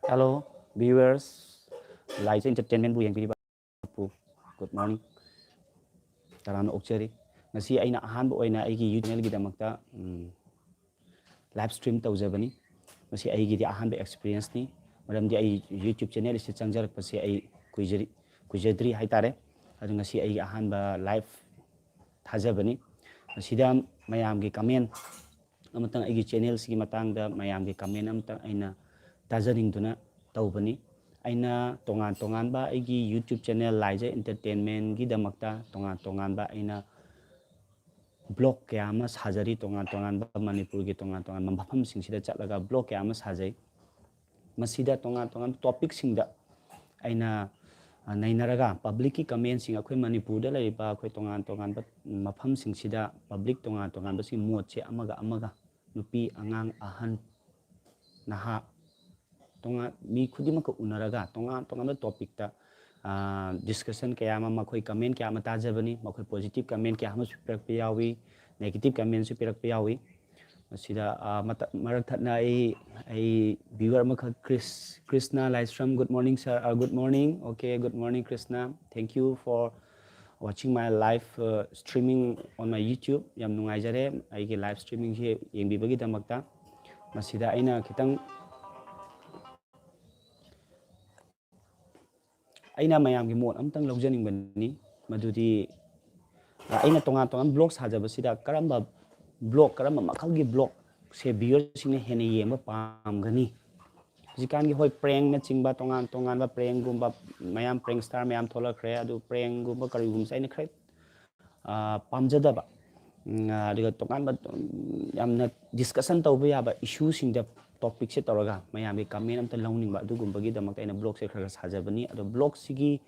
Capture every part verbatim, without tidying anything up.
Hello viewers, ꯂꯥꯏꯖ Entertainment ꯕꯨ ꯌꯦꯡꯕꯤꯔꯤꯕ ꯄꯨ, good morning, ꯇꯔꯥꯝꯅ ꯑꯣꯛꯆꯔꯤ꯫ ꯉꯁꯤ ꯑꯩꯅ ꯑꯍꯥꯟꯕ ꯑꯣꯏꯅ ꯑꯩꯒꯤ YouTube channel ꯒꯤꯗꯃꯛꯇ, ꯎꯝ, live stream ꯇꯧꯖꯕꯅꯤ꯫ ꯃꯁꯤ ꯑꯩꯒꯤꯗꯤ ꯑꯍꯥꯟꯕ experience ꯅꯤ, ꯃꯔꯝꯗꯤ ꯑꯩ YouTube channel ꯑꯁꯤ ꯆꯪꯖꯔꯛꯄꯁꯦ ꯑꯩ ꯀꯨꯏꯖꯔꯤ, ꯀꯨꯏꯖꯗ꯭ꯔꯤ ꯍꯥꯏꯇꯥꯔꯦ꯫ ꯑꯗꯨ ꯉꯁꯤ ꯑꯩꯒꯤ ꯑꯍꯥꯟꯕ live ꯊꯥꯖꯕꯅꯤ꯫ ꯃꯁꯤꯗ ꯃꯌꯥꯝꯒꯤ comment ꯑꯃꯇꯪ, ꯑꯩꯒꯤ channel ꯁꯤꯒꯤ ꯃꯇꯥꯡꯗ ꯃꯌꯥꯝꯒꯤ comment ꯑꯃꯇꯪ ꯑꯩꯅ ꯇꯥꯖꯅꯤꯡꯗꯨꯅ ꯇꯧꯕꯅꯤ꯫ ꯑꯩꯅ ꯇꯣꯉꯥꯟ ꯇꯣꯉꯥꯟꯕ ꯑꯩꯒꯤ YouTube channel ꯂꯥꯏꯖ Entertainment ꯒꯤꯗꯃꯛꯇ ꯇꯣꯉꯥꯟ ꯇꯣꯉꯥꯟꯕ ꯑꯩꯅ vlog ꯀꯌꯥ ꯑꯃ ꯁꯥꯖꯔꯤ, ꯇꯣꯉꯥꯟ ꯇꯣꯉꯥꯟꯕ ꯃꯅꯤꯄꯨꯔꯒꯤ ꯇꯣꯉꯥꯟ ꯇꯣꯉꯥꯟꯕ ꯃꯐꯝꯁꯤꯡꯁꯤꯗ ꯆꯠꯂꯒ vlog ꯀꯌꯥ ꯑꯃ ꯁꯥꯖꯩ꯫ ꯃꯁꯤꯗ ꯇꯣꯉꯥꯟ ꯇꯣꯉꯥꯟꯕ topic ꯁꯤꯡꯗ ꯑꯩꯅ, ꯑ, ꯅꯩꯅꯔꯒ public ꯀꯤ comment ꯁꯤꯡ, ꯑꯩꯈꯣꯏ ꯃꯅꯤꯄꯨꯔꯗ ꯂꯩꯔꯤꯕ ꯑꯩꯈꯣꯏ ꯇꯣꯉꯥꯟ ꯇꯣꯉꯥꯟꯕ ꯃꯐꯝꯁꯤꯡꯁꯤꯗ public ꯇꯣꯉꯥꯟ ꯇꯣꯉꯥꯟꯕꯁꯤꯡ ꯃꯣꯠꯁꯦ ꯑꯃꯒ ꯑꯃꯒ, ꯅꯨꯄꯤ, ꯑꯉꯥꯡ, ꯑꯍꯟ, ꯅꯍꯥ, ꯇꯣꯉꯥꯟ, ꯃꯤ ꯈꯨꯗꯤꯡꯃꯛꯀ ꯎꯅꯔꯒ ꯇꯣꯉꯥꯟ ꯇꯣꯉꯥꯟꯕ topic ꯇ, ꯑ, discussion ꯀꯌꯥ ꯑꯃ, ꯃꯈꯣꯏ comment ꯀꯌꯥ ꯑꯃ ꯇꯥꯖꯕꯅꯤ꯫ ꯃꯈꯣꯏ positive comment ꯀꯌꯥ ꯑꯃꯁꯨ ꯄꯤꯔꯛꯄ ꯌꯥꯎꯏ, negative comment ꯁꯨ ꯄꯤꯔꯛꯄ ꯌꯥꯎꯏ꯫ ꯃꯁꯤꯗ, ꯑ, ꯃꯇ-, ꯃꯔꯛ ꯊꯠꯅ ꯑꯩ, ꯑꯩ viewer ꯑꯃꯈꯛ, ꯀ꯭ꯔꯤꯁ-, ꯀ꯭ꯔꯤꯁꯅ ꯂꯥꯏꯁ꯭ꯔꯝ, good morning sir, ꯑ, good morning, okay, good morning Krishna, thank you for watching my live, uh, streaming on my YouTube꯫ ꯌꯥꯝ ꯅꯨꯡꯉꯥꯏꯖꯔꯦ ꯑꯩꯒꯤ live streaming ꯁꯤ ꯌꯦꯡꯕꯤꯕꯒꯤꯗꯃꯛꯇ꯫ ꯃꯁꯤꯗ ꯑꯩꯅ ꯈꯤꯇꯪ, ꯑꯩꯅ ꯃꯌꯥꯝꯒꯤ ꯃꯣꯠ ꯑꯝꯇꯪ ꯂꯧꯖꯅꯤꯡꯕꯅꯤ, ꯃꯗꯨꯗꯤ, ꯑ, ꯑꯩꯅ ꯇꯣꯉꯥꯟ ꯇꯣꯉꯥꯟꯕ vlog ꯁꯥꯖꯕꯁꯤꯗ ꯀꯔꯝꯕ vlog, ꯀꯔꯝꯕ ꯃꯈꯜꯒꯤ vlog ꯁꯦ viewer ꯁꯤꯡꯅ ꯍꯦꯟꯅ ꯌꯦꯡꯕ ꯄꯥꯝꯒꯅꯤ? ꯍꯧꯖꯤꯛꯀꯥꯟꯒꯤ, ꯍꯣꯏ, prank ꯅꯆꯤꯡꯕ ꯇꯣꯉꯥꯟ ꯇꯣꯉꯥꯟꯕ prank ꯒꯨꯝꯕ ꯃꯌꯥꯝ, prankster ꯃꯌꯥꯝ ꯊꯣꯛꯂꯛꯈ꯭ꯔꯦ꯫ ꯑꯗꯨ prank ꯒꯨꯝꯕ ꯀꯔꯤꯒꯨꯝꯕꯁꯦ ꯑꯩꯅ ꯈꯔ, ꯑ, ꯄꯥꯝꯖꯗꯕ, ꯎꯝ, ꯑ, ꯑꯗꯨꯒ ꯇꯣꯉꯥꯟꯕ, ꯎꯝ, ꯌꯥꯝꯅ discussion ꯇꯧꯕ ꯌꯥꯕ issue ꯁꯤꯡꯗ topic ꯁꯦ ꯇꯧꯔꯒ ꯃꯌꯥꯝꯒꯤ comment ꯑꯝꯇ ꯂꯧꯅꯤꯡꯕ, ꯑꯗꯨꯒꯨꯝꯕꯒꯤꯗꯃꯛꯇ ꯑꯩꯅ vlog ꯁꯦ ꯈꯔ ꯈꯔ ꯁꯥꯖꯕꯅꯤ꯫ ꯑꯗꯣ vlog ꯁꯤꯒꯤ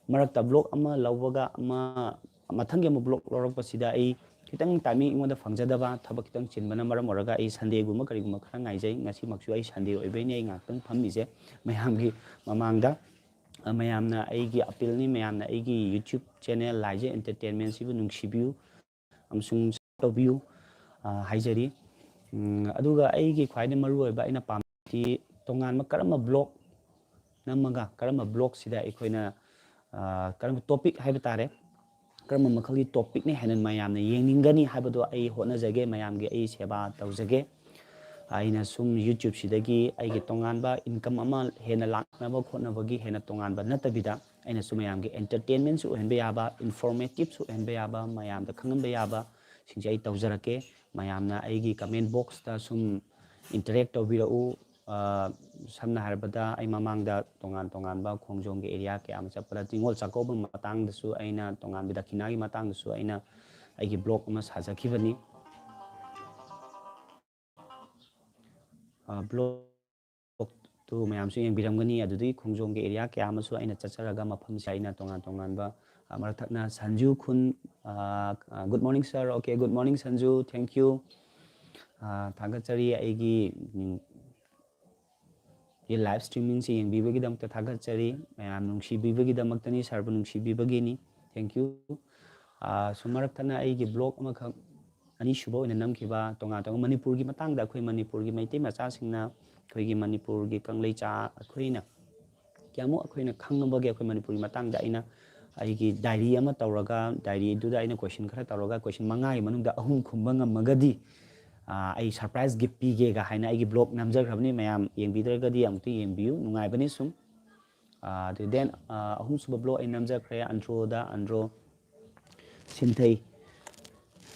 ꯃꯔꯛꯇ vlog ꯑꯃ ꯂꯧꯕꯒ ꯑꯃ, ꯃꯊꯪꯒꯤ ꯑꯃꯨꯛ vlog ꯂꯧꯔꯛꯄꯁꯤꯗ ꯑꯩ ꯈꯤꯇꯪ timing ꯑꯩꯉꯣꯟꯗ ꯐꯪꯖꯗꯕ, ꯊꯕꯛ ꯈꯤꯇꯪ ꯆꯤꯟꯕꯅ ꯃꯔꯝ ꯑꯣꯏꯔꯒ ꯑꯩ Sunday ꯒꯨꯝꯕ ꯀꯔꯤꯒꯨꯝꯕ ꯈꯔ ꯉꯥꯏꯖꯩ꯫ ꯉꯁꯤꯃꯛꯁꯨ ꯑꯩ Sunday ꯑꯣꯏꯕꯩꯅꯤ ꯑꯩ ꯉꯥꯏꯍꯥꯛꯇꯪ ꯐꯝꯃꯤꯁꯦ ꯃꯌꯥꯝꯒꯤ ꯃꯃꯥꯡꯗ꯫ ꯑ, ꯃꯌꯥꯝꯅ ꯑꯩꯒꯤ appeal ꯅꯤ, ꯃꯌꯥꯝꯅ ꯑꯩꯒꯤ YouTube channel ꯂꯥꯏꯖ Entertainment ꯁꯤꯕꯨ ꯅꯨꯡꯁꯤꯕꯤꯌꯨ ꯑꯃꯁꯨꯡ ꯇꯧꯕꯤꯌꯨ, ꯑ, ꯍꯥꯏꯖꯔꯤ꯫ ꯎꯝ, ꯑꯗꯨꯒ ꯑꯩꯒꯤ ꯈ꯭ꯋꯥꯏꯗꯒꯤ ꯃꯔꯨꯑꯣꯏꯕ ꯑꯩꯅ ꯄꯥꯝꯕꯗꯤ ꯇꯣꯉꯥꯟꯕ ꯀꯔꯝꯕ ꯕ꯭ꯂꯣꯛ ꯅꯝꯃꯒ ꯀꯔꯝꯕ ꯕ꯭ꯂꯣꯛꯁꯤꯗ ꯑꯩꯈꯣꯏꯅ, ꯑ, ꯀꯔꯝꯕ ꯇꯣꯄꯤꯛ ꯍꯥꯏꯕ ꯇꯥꯔꯦ, ꯀꯔꯝꯕ ꯃꯈꯜꯒꯤ ꯇꯣꯄꯤꯛꯅ ꯍꯦꯟꯅ ꯃꯌꯥꯝꯅ ꯌꯦꯡꯅꯤꯡꯒꯅꯤ ꯍꯥꯏꯕꯗꯣ ꯑꯩ ꯍꯣꯠꯅꯖꯒꯦ, ꯃꯌꯥꯝꯒꯤ ꯑꯩ ꯁꯦꯕꯥ ꯇꯧꯖꯒꯦ꯫ ꯑꯩꯅ ꯁꯨꯝ YouTubeꯁꯤꯗꯒꯤ ꯑꯩꯒꯤ ꯇꯣꯉꯥꯟꯕ income ꯑꯃ ꯍꯦꯟꯅ ꯂꯥꯛꯅꯕ ꯈꯣꯠꯅꯕꯒꯤ ꯍꯦꯟꯅ ꯇꯣꯉꯥꯟꯕ ꯅꯠꯇꯕꯤꯗ, ꯑꯩꯅꯁꯨ ꯃꯌꯥꯝꯒꯤ entertainmentꯁꯨ ꯑꯣꯏꯍꯟꯕ ꯌꯥꯕ, informativeꯁꯨ ꯑꯣꯏꯍꯟꯕ ꯌꯥꯕ, ꯃꯌꯥꯝꯗ ꯈꯪꯍꯟꯕ ꯌꯥꯕꯁꯤꯡꯁꯦ ꯑꯩ ꯇꯧꯖꯔꯛꯀꯦ꯫ ꯃꯌꯥꯝꯅ ꯑꯩꯒꯤ comment boxꯇ ꯁꯨꯝ interact ꯇꯧꯕꯤꯔꯛꯎ꯫ ꯑ, ꯁꯝꯅ ꯍꯥꯏꯔꯕꯗ, ꯑꯩ ꯃꯃꯥꯡꯗ ꯇꯣꯉꯥꯟ ꯇꯣꯉꯥꯟꯕ ꯈꯣꯡꯖꯣꯝꯒꯤ area ꯀꯌꯥ ꯑꯃ ꯆꯠꯄꯗ ꯅꯤꯉꯣꯜ ꯆꯥꯛꯀꯧꯕ ꯃꯇꯥꯡꯗꯁꯨ ꯑꯩꯅ, ꯇꯣꯉꯥꯟꯕ ꯗꯈꯤꯅꯥꯒꯤ ꯃꯇꯥꯡꯗꯁꯨ ꯑꯩꯅ ꯑꯩꯒꯤ blog ꯑꯃ ꯁꯥꯖꯈꯤꯕꯅꯤ꯫ ꯑ, blogꯇꯨ ꯃꯌꯥꯝꯁꯨ ꯌꯦꯡꯕꯤꯔꯝꯒꯅꯤ꯫ ꯑꯗꯨꯗꯒꯤ ꯈꯣꯡꯖꯣꯝꯒꯤ area ꯀꯌꯥ ꯑꯃꯁꯨ ꯑꯩꯅ ꯆꯠꯆꯔꯒ ꯃꯐꯝꯁꯦ ꯑꯩꯅ ꯇꯣꯉꯥꯟ ꯇꯣꯉꯥꯟꯕ, ꯑ, ꯃꯔꯛ ꯊꯠꯅ ꯁꯟꯖꯨ ꯈꯨꯟ, ꯑ, ꯑ, good morning sir, okay, good morning Sanju, thank you꯫ ꯑ, ꯊꯥꯒꯠꯆꯔꯤ ꯑꯩꯒꯤ, ꯎꯝ, ꯒꯤ live streamingꯁꯦ ꯌꯦꯡꯕꯤꯕꯒꯤꯗꯃꯛꯇ ꯊꯥꯒꯠꯆꯔꯤ꯫ ꯃꯌꯥꯝ ꯅꯨꯡꯁꯤꯕꯤꯕꯒꯤꯗꯃꯛꯇꯅꯤ, ꯁꯥꯔꯕꯨ ꯅꯨꯡꯁꯤꯕꯤꯕꯒꯤꯅꯤ꯫ Thank you꯫ ꯑꯥ, ꯁꯨꯝ ꯃꯔꯛ ꯊꯠꯅ ꯑꯩꯒꯤ blog ꯑꯃꯈꯛ, ꯑꯅꯤꯁꯨꯕ ꯑꯣꯏꯅ ꯅꯝꯈꯤꯕ, ꯇꯣꯉꯥꯟ ꯇꯣꯉꯥꯟ ꯃꯅꯤꯄꯨꯔꯒꯤ ꯃꯇꯥꯡꯗ, ꯑꯩꯈꯣꯏ ꯃꯅꯤꯄꯨꯔꯒꯤ ꯃꯩꯇꯩ ꯃꯆꯥꯁꯤꯡꯅ, ꯑꯩꯈꯣꯏꯒꯤ ꯃꯅꯤꯄꯨꯔꯒꯤ ꯀꯪꯂꯩꯆꯥ, ꯑꯩꯈꯣꯏꯅ ꯀꯌꯥꯃꯨꯛ ꯑꯩꯈꯣꯏꯅ ꯈꯪꯉꯕꯒꯦ ꯑꯩꯈꯣꯏ ꯃꯅꯤꯄꯨꯔꯒꯤ ꯃꯇꯥꯡꯗ, ꯑꯩꯅ ꯑꯩꯒꯤ diary ꯑꯃ ꯇꯧꯔꯒ, diaryꯗꯨꯗ ꯑꯩꯅ question ꯈꯔ ꯇꯧꯔꯒ, question ꯃꯉꯥꯒꯤ ꯃꯅꯨꯡꯗ ꯑꯍꯨꯝ ꯈꯨꯝꯕ ꯉꯝꯃꯒꯗꯤ, ꯑꯥ, ꯑꯩ surprise gift ꯄꯤꯒꯦꯒ ꯍꯥꯏꯅ ꯑꯩꯒꯤ blog ꯅꯝꯖꯈ꯭ꯔꯕꯅꯤ꯫ ꯃꯌꯥꯝ ꯌꯦꯡꯕꯤꯗ꯭ꯔꯒꯗꯤ ꯑꯃꯨꯛꯇ ꯌꯦꯡꯕꯤꯌꯨ, ꯅꯨꯡꯉꯥꯏꯕꯅꯤ ꯁꯨꯝ꯫ ꯑꯥ, ꯑꯗꯨ then, ꯑꯥ, ꯑꯍꯨꯝꯁꯨꯕ blog ꯑꯩ ꯅꯝꯖꯈ꯭ꯔꯦ, ꯑꯟꯗ꯭ꯔꯣꯗ, ꯑꯟꯗ꯭ꯔꯣ ꯁꯤꯟꯊꯩ,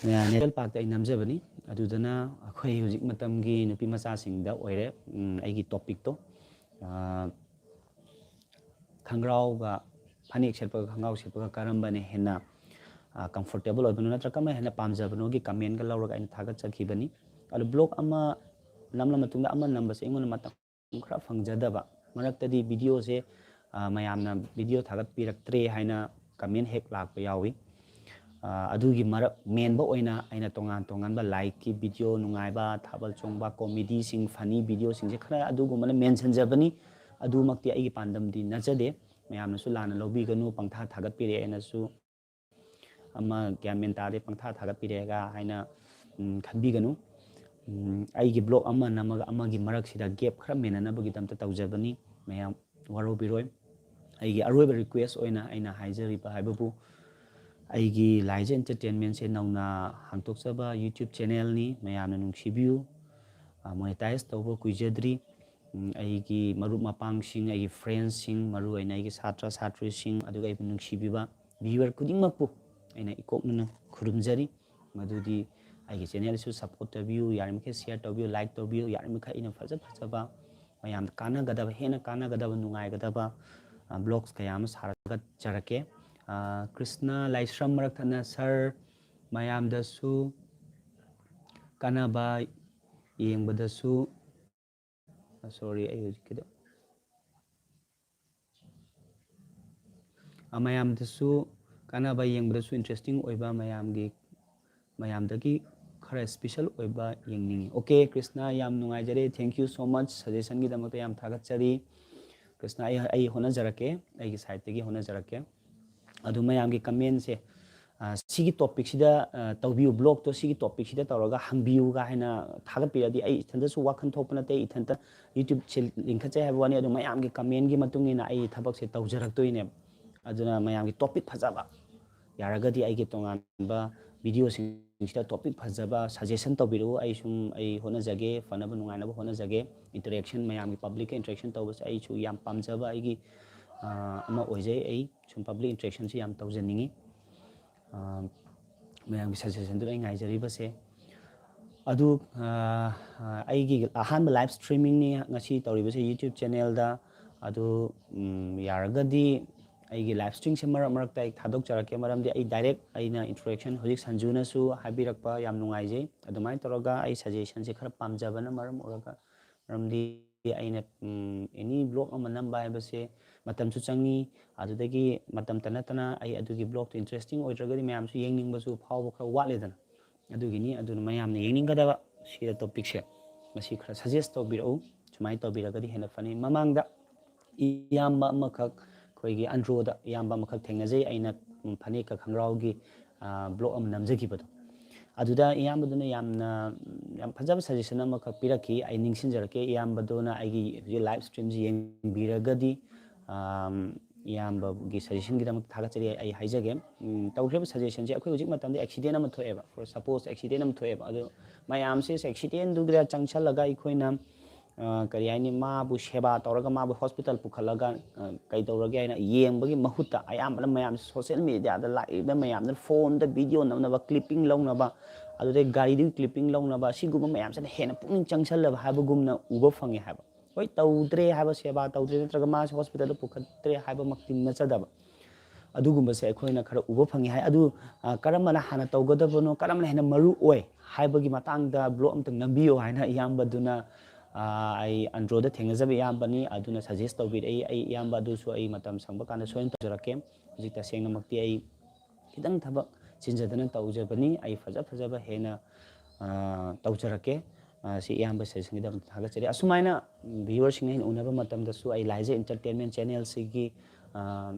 ꯑꯥ, natural parkꯇ ꯑꯩ ꯅꯝꯖꯕꯅꯤ꯫ ꯑꯗꯨꯗꯅ ꯑꯩꯈꯣꯏ ꯍꯧꯖꯤꯛ ꯃꯇꯝꯒꯤ ꯅꯨꯄꯤ ꯃꯆꯥꯁꯤꯡꯗ ꯑꯣꯏꯔꯦ, ꯎꯝ, ꯑꯩꯒꯤ topicꯇꯣ꯫ ꯑꯥ, ꯈꯪꯒ꯭ꯔꯥꯎꯒ ꯐꯅꯦꯛ ꯁꯦꯠꯄꯒ ꯈꯪꯒ꯭ꯔꯥꯎ ꯁꯦꯠꯄꯒ ꯀꯔꯝꯕꯅ ꯍꯦꯟꯅ, ꯑ, comfortable ꯑꯣꯏꯕꯅꯣ ꯅꯠꯇ꯭ꯔꯒ ꯀꯔꯝꯕꯅ ꯍꯦꯟꯅ ꯄꯥꯝꯖꯕꯅꯣꯒꯤ commentꯒ ꯂꯧꯔꯒ ꯑꯩꯅ ꯊꯥꯒꯠꯆꯈꯤꯕꯅꯤ꯫ ꯑꯗꯨ blog ꯑꯃ ꯅꯝꯂ ꯃꯇꯨꯡꯗ ꯑꯃ ꯅꯝꯕꯁꯦ ꯑꯩꯉꯣꯟꯗ ꯃꯇꯝ ꯈꯔ ꯐꯪꯖꯗꯕ ꯃꯔꯛꯇꯗꯤ videoꯁꯦ, ꯑ, ꯃꯌꯥꯝꯅ video ꯊꯥꯒꯠꯄꯤꯔꯛꯇ꯭ꯔꯦ ꯍꯥꯏꯅ comment ꯍꯦꯛ ꯂꯥꯛꯄ ꯌꯥꯎꯏ꯫ ꯑ, ꯑꯗꯨꯒꯤ ꯃꯔꯛ ꯃꯦꯟꯕ ꯑꯣꯏꯅ ꯑꯩꯅ ꯇꯣꯉꯥꯟ ꯇꯣꯉꯥꯟꯕ ꯂꯥꯏꯔꯤꯛꯀꯤ video ꯅꯨꯡꯉꯥꯏꯕ, ꯊꯥꯕꯜ ꯆꯣꯡꯕ, comedyꯁꯤꯡ, funny videoꯁꯤꯡꯁꯦ ꯈꯔ ꯑꯗꯨꯒꯨꯝꯕꯅ ꯃꯦꯟꯁꯤꯟꯖꯕꯅꯤ꯫ ꯑꯗꯨꯃꯛꯇꯤ ꯑꯩꯒꯤ ꯄꯥꯟꯗꯝꯗꯤ ꯅꯠꯆꯗꯦ꯫ ꯃꯌꯥꯝꯅꯁꯨ ꯂꯥꯟꯅ ꯂꯧꯕꯤꯒꯅꯨ, ꯄꯪꯊꯥ ꯊꯥꯒꯠꯄꯤꯔꯛꯑꯦꯅꯁꯨ ꯑꯃ ꯒ꯭ꯌꯥꯟ ꯃꯦꯟ ꯇꯥꯗꯦ, ꯄꯪꯊꯥ ꯊꯥꯒꯠꯄꯤꯔꯛꯑꯦꯒ ꯍꯥꯏꯅ, ꯎꯝ, ꯈꯟꯕꯤꯒꯅꯨ꯫ ꯎꯝ, ꯑꯩꯒꯤ ꯕ꯭ꯂꯣꯛ ꯑꯃ ꯅꯝꯃꯒ ꯑꯃꯒꯤ ꯃꯔꯛꯁꯤꯗ ꯒꯦꯞ ꯈꯔ ꯃꯦꯟꯅꯅꯕꯒꯤꯗꯃꯛꯇ ꯇꯧꯖꯕꯅꯤ꯫ ꯃꯌꯥꯝ ꯋꯥꯔꯧꯕꯤꯔꯣꯏ꯫ ꯑꯩꯒꯤ ꯑꯔꯣꯏꯕ ꯔꯤꯀ꯭ꯋꯦꯁ ꯑꯣꯏꯅ ꯑꯩꯅ ꯍꯥꯏꯖꯔꯤꯕ ꯍꯥꯏꯕꯕꯨ, ꯑꯩꯒꯤ ꯂꯥꯏꯖ ꯑꯦꯟꯇꯔꯇꯦꯟꯃꯦꯟꯁꯦ ꯅꯧꯅ ꯍꯥꯡꯗꯣꯛꯆꯕ ꯌꯨꯇ꯭ꯌꯨꯕ ꯆꯦꯅꯦꯜꯅꯤ꯫ ꯃꯌꯥꯝꯅ ꯅꯨꯡꯁꯤꯕꯤꯌꯨ꯫ ꯃꯣꯅꯤꯇꯥꯏꯁ ꯇꯧꯕ ꯀꯨꯏꯖꯗ꯭ꯔꯤ꯫ ꯎꯝ, ꯑꯩꯒꯤ ꯃꯔꯨꯞ ꯃꯄꯥꯡꯁꯤꯡ, ꯑꯩꯒꯤ ꯐ꯭ꯔꯦꯟꯁꯁꯤꯡ, ꯃꯔꯨ ꯑꯣꯏꯅ ꯑꯩꯒꯤ ꯁꯥꯇ꯭ꯔ ꯁꯥꯇ꯭ꯔꯤꯁꯤꯡ, ꯑꯗꯨꯒ ꯑꯩꯕꯨ ꯅꯨꯡꯁꯤꯕꯤꯕ ꯚꯤꯌꯨꯋꯔ ꯈꯨꯗꯤꯡꯃꯛꯄꯨ ꯑꯩꯅ ꯏꯀꯣꯛꯅꯅ ꯈꯨꯔꯨꯝꯖꯔꯤ꯫ ꯃꯗꯨꯗꯤ ꯑꯩꯒꯤ ꯆꯦꯅꯦꯜꯁꯨ ꯁꯞꯄꯣꯔꯠ ꯇꯧꯕꯤꯌꯨ, ꯌꯥꯔꯤꯃꯈꯩ ꯁꯤꯌꯔ ꯇꯧꯕꯤꯌꯨ, ꯂꯥꯏꯛ ꯇꯧꯕꯤꯌꯨ, ꯌꯥꯔꯤꯃꯈꯩ ꯑꯩꯅ ꯐꯖ ꯐꯖꯕ, ꯃꯌꯥꯝꯗ ꯀꯥꯟꯅꯒꯗꯕ, ꯍꯦꯟꯅ ꯀꯥꯟꯅꯒꯗꯕ, ꯅꯨꯡꯉꯥꯏꯒꯗꯕ ꯕ꯭ꯂꯣꯒꯁ ꯀꯌꯥ ꯑꯃ ꯁꯥꯔꯒ ꯆꯔꯛꯀꯦ꯫ ꯑ, ꯀ꯭ꯔꯤꯁꯅ ꯂꯥꯏꯁ꯭ꯔꯝ ꯃꯔꯛ ꯊꯠꯅ ꯁꯥꯔ, ꯃꯌꯥꯝꯗꯁꯨ ꯀꯥꯟꯅꯕ, ꯌꯦꯡꯕꯗꯁꯨ, ꯁꯣꯔꯤ, ꯑꯩ ꯍꯧꯖꯤꯛꯀꯤꯗꯣ, ꯑ, ꯃꯌꯥꯝꯗꯁꯨ ꯀꯥꯟꯅꯕ, ꯌꯦꯡꯕꯗꯁꯨ ꯏꯟꯇꯔꯦꯁꯇꯤꯡ ꯑꯣꯏꯕ, ꯃꯌꯥꯝꯒꯤ, ꯃꯌꯥꯝꯗꯒꯤ ꯈꯔ ꯏꯁꯄꯤꯁꯦꯜ ꯑꯣꯏꯕ ꯌꯦꯡꯅꯤꯡꯉꯤ꯫ ꯑꯣꯀꯦ, ꯀ꯭ꯔꯤꯁꯅ, ꯌꯥꯝ ꯅꯨꯡꯉꯥꯏꯖꯔꯦ, thank you so much, ꯁꯖꯦꯁꯟꯒꯤꯗꯃꯛꯇ ꯌꯥꯝ ꯊꯥꯒꯠꯆꯔꯤ꯫ ꯀ꯭ꯔꯤꯁꯅ, ꯑꯩ, ꯑꯩ ꯍꯣꯠꯅꯖꯔꯛꯀꯦ, ꯑꯩꯒꯤ ꯁꯥꯏꯠꯇꯒꯤ ꯍꯣꯠꯅꯖꯔꯛꯀꯦ꯫ ꯑꯗꯨ ꯃꯌꯥꯝꯒꯤ ꯀꯃꯦꯟꯁꯦ, ꯑ, ꯁꯤꯒꯤ ꯇꯣꯄꯤꯛꯁꯤꯗ, ꯑ, ꯇꯧꯕꯤꯌꯨ, ꯕ꯭ꯂꯣꯒꯇꯣ ꯁꯤꯒꯤ ꯇꯣꯄꯤꯛꯁꯤꯗ ꯇꯧꯔꯒ ꯍꯪꯕꯤꯌꯨꯒ ꯍꯥꯏꯅ ꯊꯥꯒꯠꯄꯤꯔꯗꯤ ꯑꯩ ꯏꯊꯟꯇꯁꯨ ꯋꯥꯈꯜ ꯊꯣꯛꯄ ꯅꯠꯇꯦ, ꯏꯊꯟꯇ ꯌꯨꯇ꯭ꯌꯨꯕꯁꯦ ꯂꯤꯡꯈꯠꯆꯩ ꯍꯥꯏꯕ ꯋꯥꯅꯤ꯫ ꯑꯗꯨ ꯃꯌꯥꯝꯒꯤ ꯀꯃꯦꯟꯒꯤ ꯃꯇꯨꯡ ꯏꯟꯅ ꯑꯩ ꯊꯕꯛꯁꯦ ꯇꯧꯖꯔꯛꯇꯣꯏꯅꯦꯕ꯫ ꯑꯗꯨꯅ ꯃꯌꯥꯝꯒꯤ ꯇꯣꯄꯤꯛ ꯐꯖꯕ, ꯌꯥꯔꯒꯗꯤ ꯑꯩꯒꯤ ꯇꯣꯉꯥꯟꯕ ꯚꯤꯗꯤꯑꯣꯁꯤꯡꯁꯤꯗ ꯇꯣꯄꯤꯛ ꯐꯖꯕ ꯁꯖꯦꯁꯟ ꯇꯧꯕꯤꯔꯛꯎ꯫ ꯑꯩ ꯁꯨꯝ, ꯑꯩ ꯍꯣꯠꯅꯖꯒꯦ, ꯐꯅꯕ ꯅꯨꯡꯉꯥꯏꯅꯕ ꯍꯣꯠꯅꯖꯒꯦ꯫ ꯏꯟꯇꯔꯦꯛꯁꯟ, ꯃꯌꯥꯝꯒꯤ ꯄꯕ꯭ꯂꯤꯛꯀ ꯏꯟꯇꯔꯦꯛꯁꯟ ꯇꯧꯕꯁꯦ ꯑꯩꯁꯨ ꯌꯥꯝ ꯄꯥꯝꯖꯕ ꯑꯩꯒꯤ, ꯑ, ꯑꯃ ꯑꯣꯏꯖꯩ꯫ ꯑꯩ ꯁꯨꯝ ꯄꯕ꯭ꯂꯤꯛ ꯏꯟꯇꯔꯦꯛꯁꯟꯁꯤ ꯌꯥꯝ ꯇꯧꯖꯅꯤꯡꯉꯤ꯫ ꯑ, ꯃꯌꯥꯝꯒꯤ ꯁꯖꯦꯁꯟꯗꯨ ꯑꯩ ꯉꯥꯏꯖꯔꯤꯕꯁꯦ꯫ ꯑꯗꯨ, ꯑ, ꯑ, ꯑꯩꯒꯤ ꯑꯍꯥꯟꯕ ꯂꯥꯏꯚ ꯁ꯭ꯇ꯭ꯔꯤꯃꯤꯡꯅꯤ ꯉꯁꯤ ꯇꯧꯔꯤꯕꯁꯦ ꯌꯨꯇ꯭ꯌꯨꯕ ꯆꯦꯅꯦꯜꯗ꯫ ꯑꯗꯨ, ꯎꯝ, ꯌꯥꯔꯒꯗꯤ ꯑꯩꯒꯤ ꯂꯥꯏꯚ ꯁ꯭ꯇ꯭ꯔꯤꯝꯁꯦ ꯃꯔꯛ ꯃꯔꯛꯇ ꯑꯩ ꯊꯥꯗꯣꯛꯆꯔꯛꯀꯦ, ꯃꯔꯝꯗꯤ ꯑꯩ ꯗꯥꯏꯔꯦꯛ ꯑꯩꯅ ꯏꯟꯇ꯭ꯔꯣꯗꯛꯁꯟ ꯍꯧꯖꯤꯛ ꯁꯟꯖꯨꯅꯁꯨ ꯍꯥꯏꯕꯤꯔꯛꯄ ꯌꯥꯝ ꯅꯨꯡꯉꯥꯏꯖꯩ꯫ ꯑꯗꯨꯃꯥꯏꯅ ꯇꯧꯔꯒ ꯑꯩ ꯁꯖꯦꯁꯟꯁꯦ ꯈꯔ ꯄꯥꯝꯖꯕꯅ ꯃꯔꯝ ꯑꯣꯏꯔꯒ, ꯃꯔꯝꯗꯤ ꯑꯩꯅ, ꯎꯝ, ꯑꯦꯅꯤ ꯕ꯭ꯂꯣꯒ ꯑꯃ ꯅꯝꯕ ꯍꯥꯏꯕꯁꯦ ꯃꯇꯝꯁꯨ ꯆꯪꯉꯤ, ꯑꯗꯨꯗꯒꯤ ꯃꯇꯝꯇ ꯅꯠꯇꯅ ꯑꯩ ꯑꯗꯨꯒꯤ ꯕ꯭ꯂꯣꯒꯇꯣ ꯏꯟꯇꯔꯦꯁꯇꯤꯡ ꯑꯣꯏꯗ꯭ꯔꯒꯗꯤ ꯃꯌꯥꯝꯁꯨ ꯌꯦꯡꯅꯤꯡꯕꯁꯨ ꯐꯥꯎꯕ ꯈꯔ ꯋꯥꯠꯂꯦꯗꯅ꯫ ꯑꯗꯨꯒꯤꯅꯤ꯫ ꯑꯗꯨꯅ ꯃꯌꯥꯝꯅ ꯌꯦꯡꯅꯤꯡꯒꯗꯕ ꯁꯤꯗ ꯇꯣꯄꯤꯛꯁꯦ, ꯃꯁꯤ ꯈꯔ ꯁꯖꯦꯁ ꯇꯧꯕꯤꯔꯛꯎ, ꯁꯨꯃꯥꯏꯅ ꯇꯧꯕꯤꯔꯒꯗꯤ ꯍꯦꯟꯅ ꯐꯅꯤ꯫ ꯃꯃꯥꯡꯗ ꯏꯌꯥꯝꯕ ꯑꯃꯈꯛ, ꯑꯩꯈꯣꯏꯒꯤ ꯑꯟꯗ꯭ꯔꯣꯗ ꯏꯌꯥꯝꯕ ꯑꯃꯈꯛ ꯊꯦꯡꯅꯖꯩ, ꯑꯩꯅ, ꯎꯝ, ꯐꯅꯦꯛꯀ ꯈꯣꯡꯒ꯭ꯔꯥꯎꯒꯤ, ꯑ, ꯕ꯭ꯂꯣꯒ ꯑꯃ ꯅꯝꯖꯈꯤꯕꯗꯣ꯫ ꯑꯗꯨꯗ ꯏꯌꯥꯝꯕꯗꯨꯅ ꯌꯥꯝꯅ, ꯌꯥꯝ ꯐꯖꯕ suggestion ꯑꯃꯈꯛ ꯄꯤꯔꯛꯈꯤ꯫ ꯑꯩ ꯅꯤꯡꯁꯤꯡꯖꯔꯛꯀꯦ, ꯏꯌꯥꯝꯕꯗꯨꯅ ꯑꯩꯒꯤ ꯍꯧꯖꯤꯛ live streamꯁꯤ ꯌꯦꯡꯕꯤꯔꯒꯗꯤ, ꯑꯝ, ꯏꯌꯥꯝꯕꯒꯤ suggestionꯒꯤꯗꯃꯛ ꯊꯥꯒꯠꯆꯔꯤ꯫ ꯑꯩ ꯍꯥꯏꯖꯒꯦ, ꯎꯝ, ꯇꯧꯈ꯭ꯔꯤꯕ suggestionꯁꯦ ꯑꯩꯈꯣꯏ ꯍꯧꯖꯤꯛ ꯃꯇꯝꯗ accident ꯑꯃ ꯊꯣꯛꯑꯦꯕ, for suppose accident ꯑꯃ ꯊꯣꯛꯑꯦꯕ, ꯑꯗꯣ ꯃꯌꯥꯝꯁꯦ accidentꯗꯨꯗ ꯆꯪꯁꯜꯂꯒ ꯑꯩꯈꯣꯏꯅ, ꯑ, ꯀꯔꯤ ꯍꯥꯏꯅꯤ, ꯃꯥꯕꯨ ꯁꯦꯕꯥ ꯇꯧꯔꯒ ꯃꯥꯕꯨ hospital ꯄꯨꯈꯠꯂꯒ, ꯑ, ꯀꯩ ꯇꯧꯔꯒꯦ ꯍꯥꯏꯅ ꯌꯦꯡꯕꯒꯤ ꯃꯍꯨꯠꯇ ꯑꯌꯥꯝꯕꯅ ꯃꯌꯥꯝꯁꯦ social mediaꯗ ꯂꯥꯛꯏꯕ ꯃꯌꯥꯝꯗꯨꯅ phoneꯗ video ꯅꯝꯅꯕ, clipping ꯂꯧꯅꯕ, ꯑꯗꯨꯗꯩ ꯒꯥꯔꯤꯗꯨꯒꯤ clipping ꯂꯧꯅꯕ, ꯁꯤꯒꯨꯝꯕ ꯃꯌꯥꯝꯁꯤꯅ ꯍꯦꯟꯅ ꯄꯨꯛꯅꯤꯡ ꯆꯪꯁꯜꯂꯕ ꯍꯥꯏꯕꯒꯨꯝꯅ ꯎꯕ ꯐꯪꯉꯦ ꯍꯥꯏꯕ꯫ ꯍꯣꯏ, ꯇꯧꯗ꯭ꯔꯦ ꯍꯥꯏꯕ, ꯁꯦꯕꯥ ꯇꯧꯗ꯭ꯔꯦ ꯅꯠꯇ꯭ꯔꯒ ꯃꯥꯁꯦ hospitalꯗ ꯄꯨꯈꯠꯇ꯭ꯔꯦ ꯍꯥꯏꯕꯃꯛꯇꯤ ꯅꯠꯆꯗꯕ꯫ ꯑꯗꯨꯒꯨꯝꯕꯁꯦ ꯑꯩꯈꯣꯏꯅ ꯈꯔ ꯎꯕ ꯐꯪꯉꯤ ꯍꯥꯏ꯫ ꯑꯗꯨ, ꯑ, ꯀꯔꯝꯕꯅ ꯍꯥꯟꯅ ꯇꯧꯒꯗꯕꯅꯣ, ꯀꯔꯝꯕꯅ ꯍꯦꯟꯅ ꯃꯔꯨ ꯑꯣꯏ ꯍꯥꯏꯕꯒꯤ ꯃꯇꯥꯡꯗ vlog ꯑꯝꯇꯪ ꯅꯝꯕꯤꯌꯣ ꯍꯥꯏꯅ ꯏꯌꯥꯝꯕꯗꯨꯅ, ꯑ, ꯑꯩ Androidꯗ ꯊꯦꯡꯅꯖꯕ ꯏꯌꯥꯝꯕꯅꯤ, ꯑꯗꯨꯅ suggest ꯇꯧꯕꯤꯔꯛꯏ꯫ ꯑꯩ ꯏꯌꯥꯝꯕ ꯑꯗꯨꯁꯨ ꯑꯩ ꯃꯇꯝ ꯁꯪꯕ ꯀꯥꯟꯗ ꯁꯣꯏꯅ ꯇꯧꯖꯔꯛꯀꯦ꯫ ꯍꯧꯖꯤꯛ ꯇꯁꯦꯡꯅꯃꯛꯇꯤ ꯑꯩ ꯈꯤꯇꯪ ꯊꯕꯛ ꯆꯤꯟꯖꯗꯅ ꯇꯧꯖꯕꯅꯤ꯫ ꯑꯩ ꯐꯖ ꯐꯖꯕ ꯍꯦꯟꯅ, ꯑ, ꯇꯧꯖꯔꯛꯀꯦ꯫ ꯑ, ꯁꯤ ꯏꯌꯥꯝꯕ suggestionꯒꯤꯗꯃꯛꯇ ꯊꯥꯒꯠꯆꯔꯤ꯫ ꯑꯁꯨꯃꯥꯏꯅ viewerꯁꯤꯡꯅ ꯍꯦꯟꯅ ꯎꯅꯕ ꯃꯇꯝꯗꯁꯨ ꯑꯩ ꯂꯥꯏꯖ Entertainment channelꯁꯤꯒꯤ, ꯑ,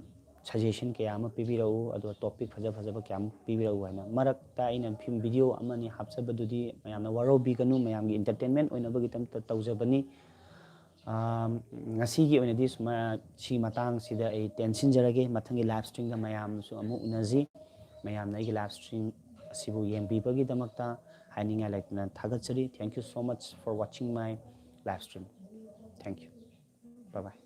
suggestion ꯀꯌꯥ ꯑꯃ ꯄꯤꯕꯤꯔꯛꯎ, ꯑꯗꯨꯒ topic ꯐꯖ ꯐꯖꯕ ꯀꯌꯥ ꯑꯃ ꯄꯤꯕꯤꯔꯛꯎ ꯍꯥꯏꯅ꯫ ꯃꯔꯛꯇ ꯑꯩꯅ film video ꯑꯃꯅꯤ ꯍꯥꯞꯆꯕꯗꯨꯗꯤ ꯃꯌꯥꯝꯅ ꯋꯥꯔꯧꯕꯤꯒꯅꯨ, ꯃꯌꯥꯝꯒꯤ entertainment ꯑꯣꯏꯅꯕꯒꯤꯗꯃꯛꯇ ꯇꯧꯖꯕꯅꯤ꯫ ꯑꯥꯝ, ꯉꯁꯤꯒꯤ ꯑꯣꯏꯅꯗꯤ ꯁꯨꯃꯥꯏ-, ꯁꯤ ꯃꯇꯥꯡꯁꯤꯗ ꯑꯩ ꯇꯦꯟꯁꯤꯟꯖꯔꯒꯦ꯫ ꯃꯊꯪꯒꯤ live streamꯗ ꯃꯌꯥꯝꯁꯨ ꯑꯃꯨꯛ ꯎꯅꯁꯤ꯫ ꯃꯌꯥꯝꯅ ꯑꯩꯒꯤ live stream ꯑꯁꯤꯕꯨ ꯌꯦꯡꯕꯤꯕꯒꯤꯗꯃꯛꯇ ꯍꯥꯏꯅꯤꯡꯉꯥꯏ ꯂꯩꯇꯅ ꯊꯥꯒꯠꯆꯔꯤ꯫ Thank you so much for watching my live stream. Thank you. Bye bye.